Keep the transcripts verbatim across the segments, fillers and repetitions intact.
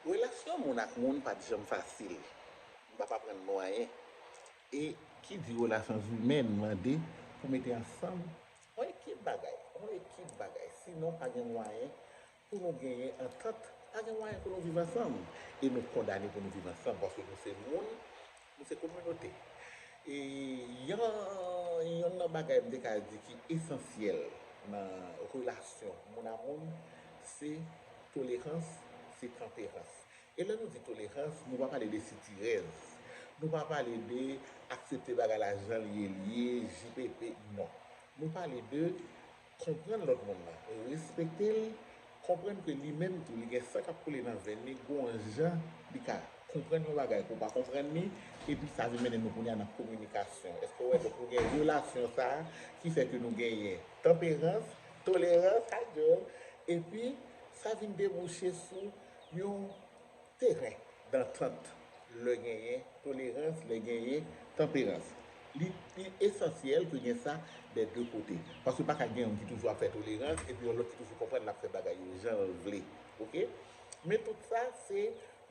Relasyon moun ak moun pa t janm fasil. M p ap aprann nou anyen. E ki di relasyon imèn mande pou mete ansanm yon ekip bagay, yon ekip bagay. Sinon, pa gen mwayen pou nou genyen antant, pa gen mwayen pou nou viv ansanm. E nou kondane pou nou viv ansanm, paske nou se moun, nou se kominote. E yon, yonn nan bagay m te ka di ki esansyèl nan relasyon moun a moun, se tolerans, se tanperans. E lè nou di tolerans, nou pa pale de sitirèz. Nou pa pale de aksepte bagay la jan l ye, l ye, J P P, non. Nou pale de konprann lòt moun nan, respekte l, konprann ke li menm tou, li gen san k ap koule nan venn li, gon jan li ka konprann yon bagay ke w pa konprann li, epi sa vin mennen nou kounye a nan kominikasyon. Èske w wè, donk, nou gen relasyon sa a ki fè ke nou genyen tanperans, tolerans, adjòl, epi sa vin debouche sou yon teren dantant, lè genyen tolerans, lè genyen tanperans. Li, li esansyèl ke gen sa dè de kote. Paske pa ka gen youn ki toujou ap fè tolerans epi yon lòt ki toujou konprann l ap fè bagay yo jan l vle. Oke? Men tout sa, se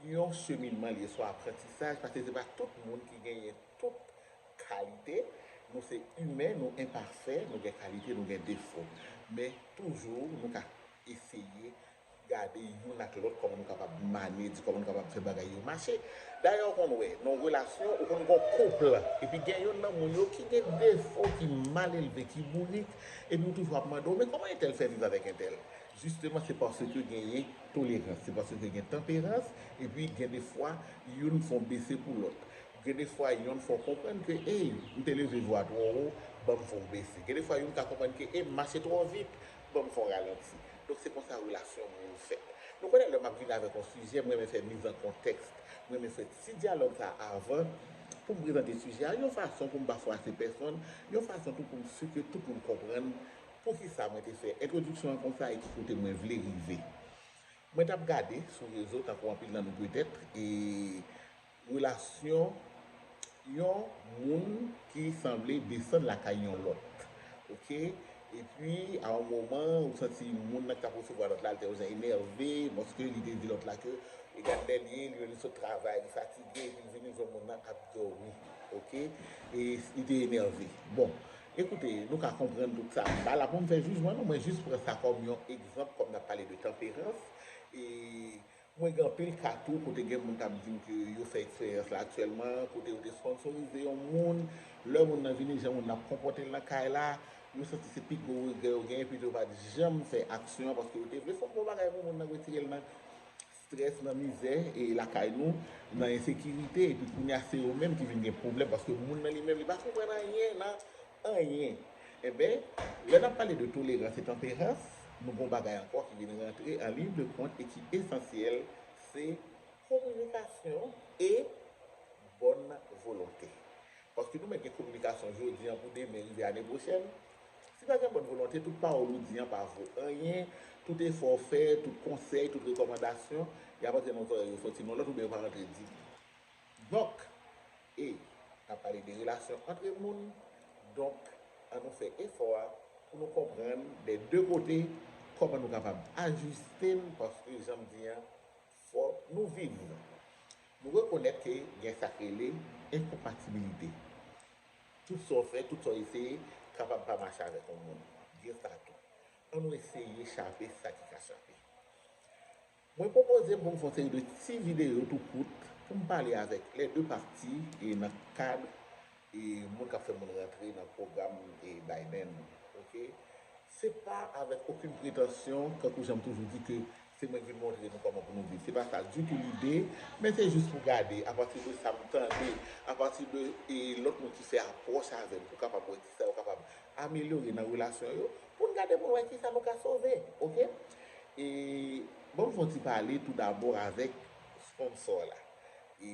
yon cheminman li ye, se yon aprantisaj, paske se pa tout moun ki genyen tout kalite. Nou se imen, nou enpafè, nou gen kalite, nou gen defo. Men toujou, nou ka eseye gade youn ak lòt, kòman nou kapab manedj, kòman nou kapab fè bagay yo mache. Dayè, w konn wè, nan yon relasyon, ou konn gen yon koup, epi gen youn nan moun yo ki gen defo, ki malelve, ki bourik, epi ou toujou ap mande w, men kòman entèl fè viv avèk entèl? Jisteman, se paske genyen tolerans, se paske gen tanperans, epi gen de fwa, youn fè w bese pou lòt. Gen de fwa, youn fè w konprann ke, ey, m te leve vwa twò wo, ban m fè w bese. Gen de fwa, youn ka konprann ke, ey, m mache twò vit, ban m fè w ralanti. Donk, se konsa relasyon moun fèt. Nou konnen lè m ap vini avèk yon sijè, m renmen fè miz an kontèks. M renmen fè ti dyalòg sa avan pou m prezante sijè a, yon fason pou m pa fwase pèsonn, yon fason tou pou m si ke tout moun konprann poukisa mwen te fè entwodiksyon an konsa e ki kote mwen vle rive. Mwen t ap gade sou rezo, tankou anpil nan nou petèt, e relasyon yon moun ki sanble desann lakay yon lòt. Oke? Epi, a yon moman, ou santi moun nan k t ap resevwa lòt la, li te yon jan enève, paske li te di lòt la ke, e gad lè l ye, li menm li sot travay, li fatige, epi l vini jwenn moun nan ap dòmi. Oke? E li te enève. Bon, ekoute, nou ka konprann tout sa. M pa la pou m fè jijman, non, mwen jis pran sa kòm yon egzanp, kòm n ap pale de tanperans. E mwen gen anpil ka tou kote gen moun k ap di m ke yo fè eksperyans la aktyèlman, kote yo te sponsorize yon moun, lè moun nan vini, jan moun nan ap konpòte l nan kay la, yo santi se pi gwo regrè yo genyen, epi yo pa t janm fè aksyon an, paske yo te vle fè yon bon bagay pou moun nan, retire l nan strès, nan mizè, e lakay nou, nan ensekirite, epi kounye a se yo menm ki vin gen pwoblèm, paske moun nan li menm, li pa konprann anyen nan anyen. Enben, lè n ap pale de tolerans e tanperans, nou gen yon bagay ankò ki vin rantre an liy de kont e ki esansyèl, se kominikasyon e bòn volonte. Paske nou mèt gen kominikasyon jodi an pou demen rive ane pwochèn. Si pa gen bòn volonte, tout pawòl ou di an pa vo anyen, tout efò w fè, tout konsèy, tout rekòmandasyon, y ap antre nan zòrèy yo sòti nan lòt oubyen yo pa rantre ditou. Donk, e n ap pale de relasyon antre moun, donk, ann nou fè efò a pou nou konprann dè de kote kòman nou kapab ajiste n, paske jan m di an, fò nou viv. Nou rekonèt ke gen sa k rele enkonpatibilite. Tout sa w fè, tout sa w eseye, kapab pa mache avèk yon moun. Gen sa tou. Ann nou eseye chape sa ki ka chape. Mwen pwopoze m pou m fè yon seri de ti videyo tou kout pou m pale avèk lè de pati e nan kad e moun k ap fè moun rantre nan pwogram e Biden. Oke? Se pa avèk okenn pretansyon, kankou jan m toujou di ke se mwen ki vin montre nou kòman pou nou viv. Se pa sa ditou lide, men se jis pou gade, apati de sa m tande, apati de e lòt moun ki fè apwòch avè m, pou kapab wè kisa yo kapab amelyore nan relasyon yo, pou n gade pou n wè kisa nou ka sove, oke? E ban m fè yon ti pale tou dabò avèk sponsò la. E,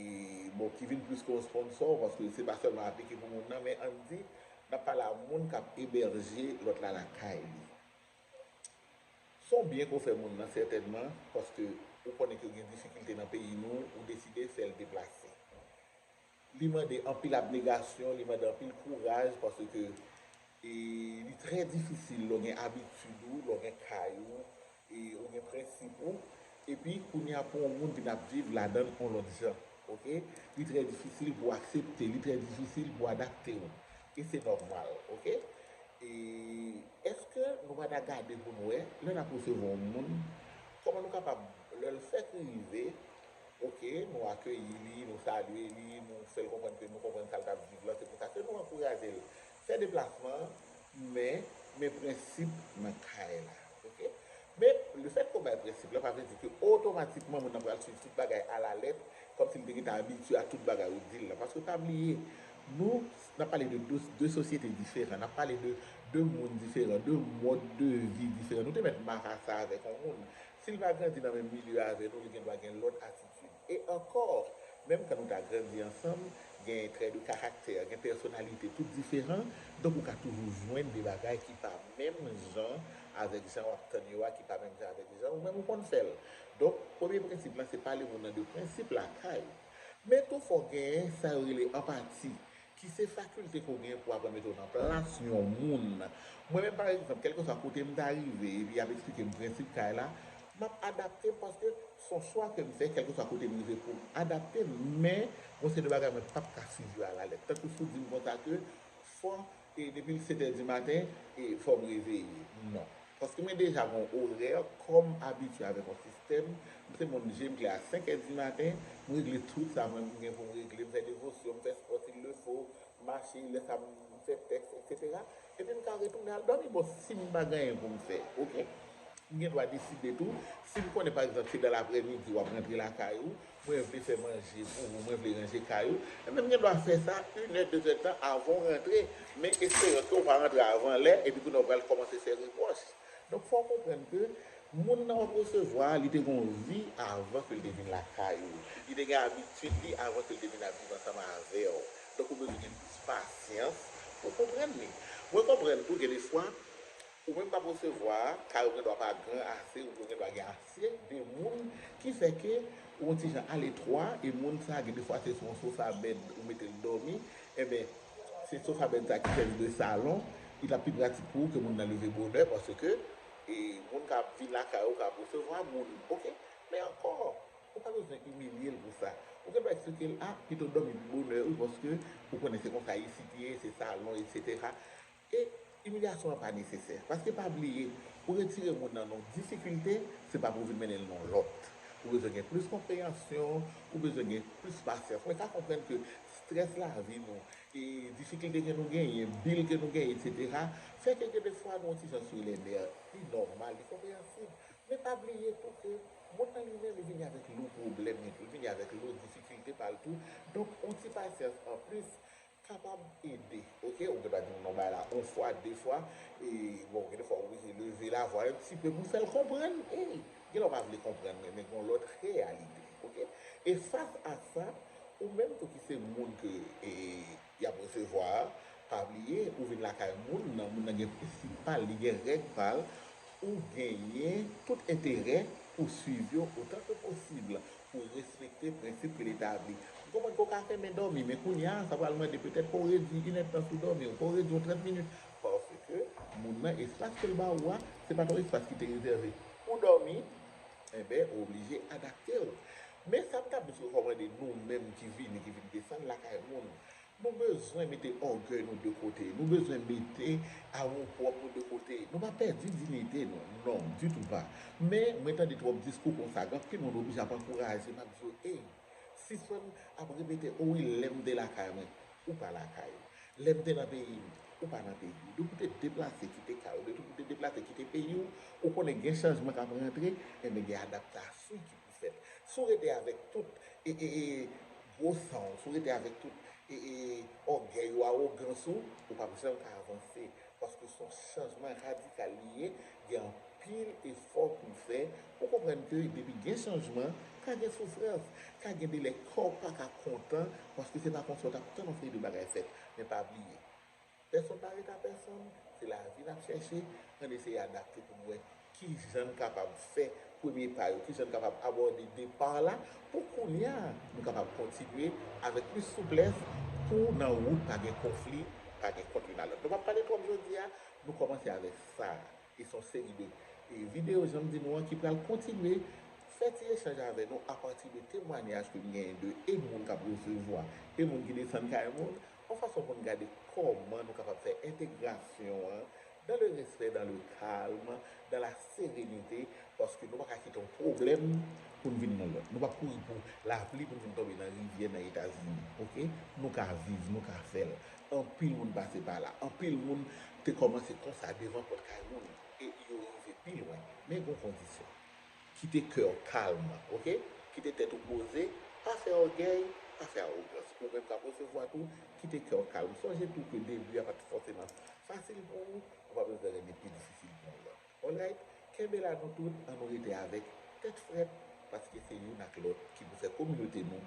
bon, ki vin plis ke yon sponsò, paske se pa sèlman aplike pou moun nan, men ann di, n ap pale a moun k ap ebèje lòt la lakay li. Se yon byen ke w fè moun nan, sètènman, paske ou konnen ke gen difikilte nan peyi nou, ou deside fè l deplase. Li mande anpil abnegasyon, li mande anpil kouraj, paske e, li trè difisil lè w gen abitid ou, lè w gen kay ou, e ou gen prensip ou, Epi kounye a pou yon moun vin ap viv ladan l yon lòt jan, oke? Li trè difisil pou w aksepte, li trè difisil pou w adapte w. E se nòmal, oke? E èske nou pa ta gade pou n wè, lè n ap resevwa yon moun, kòman nou kapab, lè l fèk rive, oke, nou akeyi li, nou salye li, nou fè l konprann ke nou konprann sa l t ap viv la, se pou sa ke nou ankouraje l fè deplasman an, men, men prensip nan kay la, oke? Men, lefètke w bay prensip la, pa vle di ke otomatikman moun nan pral swiv tout bagay alalèt, kòmsi l te gentan abitye a tout bagay ou di l la. Paske pa bliye, nou, n ap pale de de, de sosyete diferan, n ap pale de de moun diferan, de mòd de vi diferan. Nou te mèt marasa avèk yon moun. Si l pa grandi nan menm milye avè nou, li gen dwa gen lòt atitid. E ankò, menm kan nou ta grandi ansanm, gen trè de karaktè, gen pèsonalite, tout diferan. Donk, ou ka toujou jwenn de bagay ki pa menm jan avèk jan w ap tann yo a, ki pa menm jan avèk jan ou menm ou konn fè l. Donk, premye prensip lan, se pale moun nan de prensip lakay. Men tou, fò w genyen sa yo rele anpati, ki se fakilte ke w genyen pou w aprann mete w nan plas yon moun. Mwen menm, pa egzanp, kèlkeswa kote m ta rive, epi y ap eksplike m prensip kay la, m ap adapte m paske se yon chwa ke m fè, kèlkeswa kote m rive, pou m adapte m. Men, gon seri de bagay mwen p ap ka swiv yo alalèt. Tankou si w di m konsa ke fò, e depi sèt è di maten, e fò m reveye. Non. Paske mwen deja gon orè, kòm abitye avèk yon sistèm, m se moun je m klè a senk è di maten, m regle tout sa mwen m gen pou m regle, m fè devosyon, m fè spò s'il le faut, mache, lè sa m fè tèks, etsetera. Epi m ka retounen al dòmi. Bon, si m pa gen anyen pou m fè, oke? M gen dwa deside tou, si m konnen, pa egzanp, se dan laprèmidi w ap rantre lakay ou, mwen vle fè manje pou ou, mwen vle ranje kay ou, enben m gen dwa fè sa inè, dezèdtan avan w rantre, men esperans ke w pa rantre avan lè, epi kounye a w pral kòmanse fè repwòch. Donk, fò w konprann ke moun nan w ap resevwa a, li te gen yon vi avan ke l te vin lakay ou. Li te gen abitid li avan ke l te vin ap viv ansanm avè w. Donk, ou bezwen gen plis pasyans pou w konprann li. Mwen konprann tou, gen de fwa, ou menm k ap resevwa a, kay ou gen dwa pa gran ase, ou gen dwa gen ase de moun, ki fè ke ou yon ti jan aletwa, e moun sa a, gen de fwa, se sou yon sofa bed ou mete l dòmi, enben, se sofa bed sa a ki sèvi de salon, li t ap pi pratik pou ou ke moun nan leve bonè, paske, e, moun k ap vin lakay ou, k ap resevwa moun, oke? Men ankò, ou pa bezwen imilye l pou sa. Ou gen dwa eksplike l, a, pito dòmi pi bonè, wi, paske ou konnen se konsa isit ye, se salon, etsetera. E imilyasyon an pa nesesè. Paske pa bliye, pou retire moun nan yon difikilte, se pa pou vin mennen l nan yon lòt. Ou bezwen gen plis konpreyansyon, ou bezwen gen plis pasyans. Mwen ka konprann ke strès lavi nou, e difikilte ke nou genyen, bil ke nou genyen, etsetera, fè ke gen de fwa nou yon ti jan sou lè nè. Li nòmal, li konpreyansib. Men pa bliye tou ke moun nan li menm, li vini avèk lo pwoblèm li tou, li vini avèk lo difikilte pa l tou. Donk, yon ti pasyans anplis kapab ede, oke? Ou gen dwa di moun nan bagay la yon fwa, de fwa, e, bon, gen de fwa ou oblije leve lavwa yon ti pe pou fè l konprann, e, gen lè w pa vle konprann, men, men gen yon lòt reyalite, oke? E fas a sa, ou menm tou ki se moun ke, e, y ap resevwa a, pa bliye, ou vin lakay moun nan, moun nan gen prensip pa l, li gen règ pa l, ou genyen tout enterè pou swiv yo otan ke posib, pou respekte prensip ke l etabli. M konprann ke w ka renmen dòmi, men kounye a, sa pral mande petèt pou w redui inèdtan sou dòmi w, pou w redui yon trant minit, paske moun nan, espas ke l ba ou a, se pa t yon espas ki te rezève pou dòmi, enben, ou oblije adapte w. Men sa m t ap rekòmande nou menm ki vini, ki vin desann lakay moun, nou bezwen mete ògèy nou de kote. Nou bezwen mete amou pwòp nou de kote. Nou pa pèdi diyite nou. Non, ditou pa. Men, mwen tande twòp diskou konsa, gen anpil moun oblije ap ankouraje m, ap di yo, ey, sispann ap repete, o wi, lè m te lakay mwen, ou pa lakay ou. Lè m te nan peyi m, ou pa nan peyi w. Depi w te deplase kite kay ou, depi w te deplase kite peyi w, ou konnen gen chanjman k ap rantre, enben gen adaptasyon ki pou fèt. Si w rete avèk tout, e, e, e, gwo san w, si w rete avèk tout, e, e, ògèy ou, awogans ou, ou p ap janm ka avanse. Paske se yon chanjman radikal li ye, gen anpil efò pou w fè. Ou konprann ke depi gen chanjman, ka gen soufrans, ka gen de lè kò w pa ka kontan, paske se pa konsa w t ap tann yon seri de bagay fèt. Men pa bliye, pèsonn pa ret a pèsonn, se lavi n ap chèche, ann eseye adapte pou n wè kijan n kapab fè premye pa yo, kijan n kapab abòde depa la, pou kounye a, nou kapab kontinye avèk plis souplès, pou nan wout pa gen konfli, pa gen kont youn a lòt. Nou p ap pale twòp jodi a, nou kòmanse avèk sa. E se yon seri de, e, videyo, jan m di nou an, ki pral kontinye Fè ti echanj avè nou apati de temwayaj ke m genyen de e moun k ap resevwa e moun ki desann kay moun, yon fason pou n gade kòman nou kapab fè entegrasyon an dans le respect, dans le calme, dans la sérénité, paske nou pa ka kite yon pwoblèm pou n vin nan lòt. Nou p ap kouri pou lapli pou n vin tonbe nan rivyè nan Etazini, oke? Nou ka viv, nou ka fè l. Anpil moun pase pa la. Anpil moun te kòmanse konsa devan pòt kay moun e yo rive pi lwen. Men gen yon kondisyon. Kite kè w kalm, oke? Kite tèt ou poze, pa fè ògèy, pa fè awogans. Ou menm k ap resevwa tou, kite kè w kalm. Sonje tou ke debi a pa t fòseman fasil pou ou, ou pa bezwen renmen pi difisil pou yon lòt. Alright? Kenbe la nou tout, ann nou rete avèk tèt frèt, paske se youn ak lòt ki pou fè kominote nou